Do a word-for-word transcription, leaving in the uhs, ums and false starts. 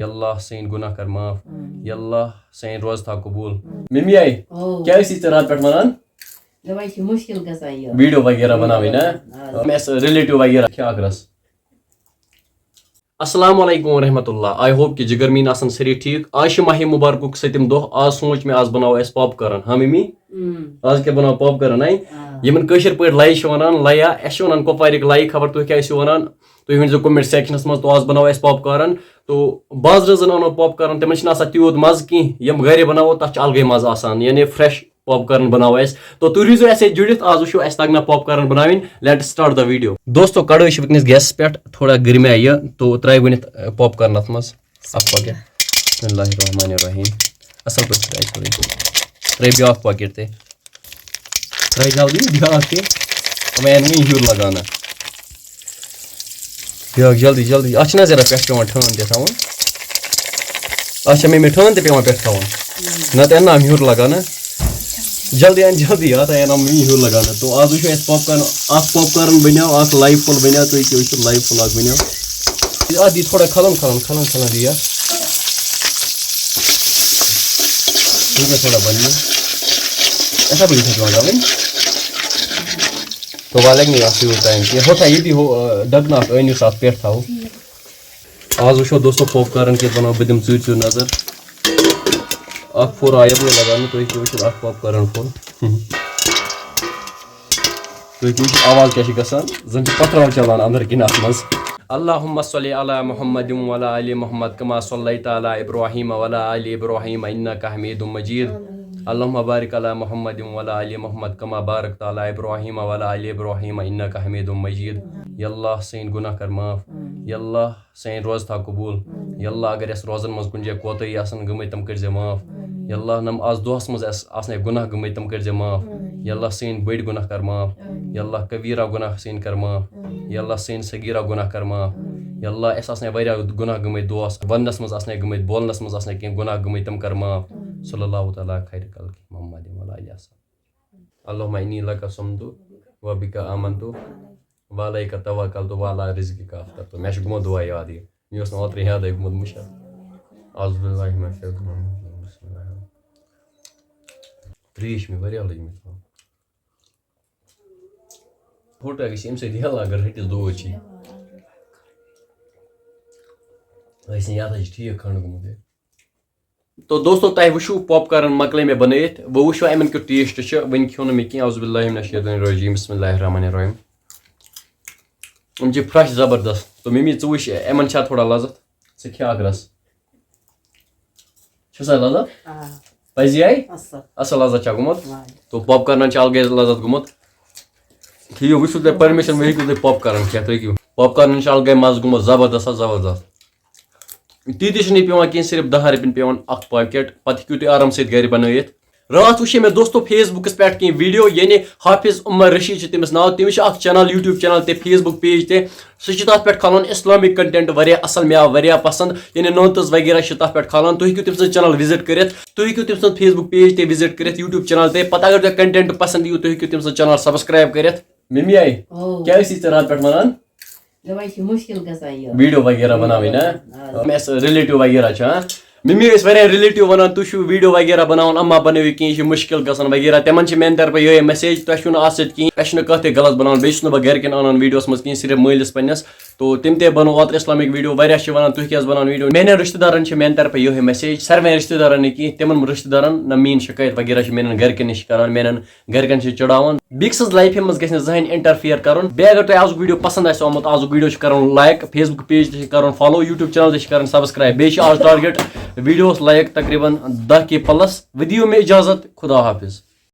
یاللہ سٲنۍ گۄناہ کر معاف۔ یاللہ سٲنۍ روزٕ تھاو قبوٗل۔ ممی آیہِ، او۔ کیٛاہ ٲسی ژےٚ راتہٕ پٮ۪ٹھ وَنان؟ مےٚ وَنہِ چھِ مُشکِل گژھان یہِ۔ ویٖڈیو وغیرہ بَناوٕنۍ، نا؟ آ۔ مےٚ ٲس ریلیٹو وغیرہ کھیٛاکھ رَس۔ السلام علیکم ورحمۃ اللہ۔ I hope کہ جگر میٖن آسَن سٲری ٹھیٖک۔ آز چھِ ماہِ مُبارکُک سٔتِم دۄہ۔ آز سوٗنٛچ مےٚ، آز بَناوو أسۍ پاپ کارن۔ ہاں ممی؟ اۭں۔ آز کیٛاہ بَناوو؟ پاپ کارن، ہے؟ آ۔ یِمَن کٲشِر پٲٹھۍ لَیہِ چھِ وَنان، لَیا، اَسہِ چھِ وَنان کۄپوارِکۍ لَیہِ، خبر تُہۍ کیٛاہ ٲسِو وَنان؟ تُہۍ ؤنۍزیو comment sectionَس منٛز، تو آز بَناوو أسۍ پاپ کارن۔ تو بازرٕ زَن اَنو پاپ کارن، تِمَن چھِنہٕ آسان تیوٗت مَزٕ کینٛہہ۔ یِم گَرِ بَناوو، تَتھ چھِ الگٕے مَزٕ آسان، یعنی fresh پاپ کارن بَناوو أسۍ۔ تو تُہۍ روٗزِو اَسہِ سۭتۍ جُڑِتھ، آز وٕچھو اَسہِ تَگنا پاپ کارن بَناوٕنۍ۔ Let's start the video۔ دوستو، کڑٲے چھِ وٕنکیٚنَس گیسَس پٮ۪ٹھ، تھوڑا گرمے یہِ، تو ترٛاوِ گۄڈٕنٮ۪تھ، آ، پاپ کارن اَتھ منٛز۔ اَکھ پاکیٹ۔ بسم اللہ الرحمن الرحیم۔ اَصٕل پٲٹھۍ چھِ ترٛاوِ سورُے۔ ترٛٲوِ بیٛاکھ پاکیٹ تہِ۔ ترٛٲوِ جلدی بیٛاکھ تہِ۔ وۄنۍ یِن وۄنۍ ہیوٚر لگاونہٕ۔ بیٛاکھ جلدی جلدی۔ اَتھ چھِنہ ذرا پٮ۪ٹھ پٮ۪وان ٹھان تہِ تھاوُن۔ اَتھ چھا مےٚ مےٚ ٹھان تہِ پٮ۪وان پٮ۪ٹھ تھاوُن؟ نَتہٕ اَنہٕ نا یِم ہیوٚر لگاونہٕ۔ جلدی اَن جلدی، اَتھ اَنہٕ نا یِم ہیوٚر لگاونہٕ۔ تو آز وٕچھو اَسہِ پاپ کارن، اَکھ پاپ کارن بَنیو، اَکھ لایِو فُل بَنیو، تُہۍ ہیٚکِو وٕچھِتھ لایِو فُل اَکھ بَنیو۔ اَتھ دی تھوڑا کھلَن کھلَن کھلَن کھلَن دی اَتھ۔ یہِ گژھِ تھوڑا بَننہِ۔ اَسا بہٕ یہِ چھَس لگاوٕنۍ۔ تو وۄنۍ لَگہِ نہٕ اَتھ تیوٗت ٹایم کینٛہہ۔ ہُتھ ہا ییٚتی ہُہ، آ، ڈَبہٕ اَکھ أنِو سا اَتھ پٮ۪ٹھ تھاوو۔ آز وٕچھو دوستو پاپ کارن کِتھ بَناوو۔ بہٕ دِمہٕ ژوٗرِ ژوٗرِ نظر۔ اَکھ پھوٚر آو یَپٲرۍ لگاونہٕ، تُہۍ ہیٚکِو وٕچھِتھ اَکھ پاپ کارن پھوٚر۔ تُہۍ ہیٚکِو وٕچھِتھ آواز کیٛاہ چھِ گژھان، زَن چھِ پَتھراو چَلان أنٛدرٕ کِنۍ اَتھ منٛز۔ اللہم صلی علی محمد وعلی آل محمد کما صلیت علی ابراہیم وعلی آل ابراہیم انک حمید مجید۔ اللہم بارک علی محمد وعلی آل محمد کما بارکت علی ابراہیم وعلی آل ابراہیم انک حمید مجید۔ یاللہ سٲنۍ گۄناہ کر معاف۔ یاللہ سٲنۍ روزٕ تھاو قبوٗل۔ یاللہ اگر اَسہِ روزَن منٛز کُنہِ جایہِ کوتٲہی آسَن گٔمٕتۍ، تِم کٔرۍ زِ معاف۔ یاللہ نَم آز دۄہَس منٛز اَسہِ آسنَے گۄناہ گٔمٕتۍ، تِم کٔرۍ زِ معاف۔ یاللہ سٲنۍ بٔڑۍ گۄناہ کر معاف۔ یاللہ کبیٖرہ گۄناہ سٲنۍ کر معاف۔ یاللہ سٲنۍ صغیٖرہ گۄناہ کر معاف۔ یاللہ اَسہِ آسنَے واریاہ گۄناہ گٔمٕتۍ، دوس وَننَس منٛز آسنَے گٔمٕتۍ، بولنَس منٛز آسنَے کینٛہہ گۄناہ گٔمٕتۍ، تِم کر معاف۔ صلی اللہ تعالیٰ خیر خلقہ محمد وعلی آلہ وصحبہ۔ اللہم انی لک صمت و بک آمنت و علیک توکلت و علی رزقک افطرت۔ مےٚ چھُ گوٚمُت دُعا یاد یہِ۔ مےٚ اوس نہٕ اوترٕ یادٕے گوٚمُت مُشتھ۔ اعوذ باللہ من الشیطان الرجیم۔ بسم اللہ الرحمن الرحیم۔ ترٛیش مےٚ واریاہ لٔجمٕژ۔ فوٹو گژھِ اَمہِ سۭتۍ یَلہٕ اگر ۂٹِس دود چھِ۔ ٲسۍ نہٕ یَتھ حظ چھِ ٹھیٖک کھنٛڈ گوٚمُت یہِ۔ تو دوستو، تۄہہِ وٕچھِو پاپ کارن مۄکلے مےٚ بنٲیِتھ، وۄنۍ وٕچھو یِمن کیُتھ ٹیسٹ چھُ۔ وۄنۍ کھیوٚو نہٕ مےٚ کینٛہہ، اعوذ باللہ من الشیطان الرجیم، بسم اللہ الرحمن الرحیم۔ یِم چھِ فرٛٮ۪ش زبردست۔ تو ممی، ژٕ وٕچھ یِمن چھا تھوڑا لذت، ژٕ کھے اکھ رس۔ چھُ سا لذت؟ آ۔ پزی آیہِ؟ اصل۔ اصل لذت چھا گوٚمُت؟ واریاہ۔ تو پاپ کارنن چھُ الگے لذت گوٚمُت۔ کھیٚیِو، وٕچھِو تۄہہِ پرمیشن، وۄنۍ ہیٚکِو تُہۍ پاپ کارن کھٮ۪تھ، تُہۍ ہیٚکِو۔ پاپ کارنن چھُ الگے مزٕ گوٚمُت، زبردست ہا زبردست۔ تیٖتِس چھُنہٕ یہِ پٮ۪وان کینٛہہ، صرف دَہَن رۄپیَن پٮ۪وان اَکھ پاکٮ۪ٹ، پَتہٕ ہیٚکِو تُہۍ آرام سۭتۍ گَرِ بَنٲیِتھ۔ راتھ وٕچھے مےٚ دوستو Facebook-س پٮ۪ٹھ کینٛہہ ویٖڈیو، یعنی حافظ عمر رشیٖد چھُ تٔمِس ناو، تٔمِس چھُ اَکھ channel، YouTube channel تہِ، Facebook page تہِ۔ سُہ چھُ تَتھ پٮ۪ٹھ کھالان Islamic content، واریاہ اَصٕل، مےٚ آو واریاہ پَسنٛد، یعنی نوتٕز وغیرہ چھِ تَتھ پٮ۪ٹھ کھالان۔ تُہۍ ہیٚکِو تٔمۍ سٕنٛز channel visit کٔرِتھ، تُہۍ ہیٚکِو تٔمۍ سٕنٛز Facebook page تہِ visit کٔرِتھ، YouTube channel تہِ۔ پَتہٕ اگر تۄہہِ content پَسنٛد یِیِو، تُہۍ ہیٚکِو تٔمۍ سٕنٛز channel subscribe کٔرِتھ۔ ممی آیہِ، او۔ کیٛاہ ٲسی ژےٚ راتہٕ پٮ۪ٹھ وَنان؟ مےٚ وَنہِ چھِ مُشکِل گژھان یہِ۔ ویٖڈیو وغیرہ بَناوٕنۍ، نا؟ آ۔ مےٚ ٲس ریلیٹِو وغیرہ چھِ، ہاں۔ ممی ٲسۍ واریاہ ریلیٹِو وَنان، تُہۍ چھِو ویٖڈیو وغیرہ بَناوان، اَما بَنٲوِو کینٛہہ، یہِ چھِ مُشکِل گژھان وغیرہ۔ تِمَن چھِ میٛانہِ طرفہٕ یِہوٚے message، تۄہہِ چھُو نہٕ اَتھ سۭتۍ کِہیٖنۍ، اَسہِ چھُنہٕ کانٛہہ تہِ غلط بَناوان، بیٚیہِ چھُس نہٕ بہٕ گَرِکٮ۪ن اَنان ویٖڈیوَس منٛز کِہیٖنۍ، صرف مٲلِس پنٛنِس۔ تو تِم تہِ بَنو اوترٕ اِسلامِک ویٖڈیو، واریاہ چھِ وَنان، تُہۍ کیٛازِ بَناوان ویٖڈیو؟ میٛانٮ۪ن رِشتہٕ دارَن چھِ میٛانہِ طرفہٕ یِہوٚے message، سارنٕے رِشتہٕ دارَن نہٕ کِہیٖنۍ، تِمَن رِشتہٕ دارَن نہ میٛٲنۍ شِکایت وغیرہ چھِ میٛانٮ۪ن گَرِکٮ۪ن نِش کَران، میٛانٮ۪ن گَرِکٮ۪ن چھِ چڑاوان۔ بیٚکہِ سٕنٛز لایفہِ منٛز گژھِ نہٕ زٕہٕنۍ interfere کَرُن۔ بیٚیہِ اگر تۄہہِ آزُک ویٖڈیو پَسنٛد آسہِ آمُت، آزُک ویٖڈیو چھِ کَرُن like، Facebook page تہِ چھِ کَرُن follow، YouTube channel تہِ چھِ کَرٕنۍ subscribe۔ بیٚیہِ چھِ آز target ویٖڈیوَس like تقریٖباً دَہ کے plus۔ وۄنۍ دِیِو مےٚ اِجازت، خدا حافظ۔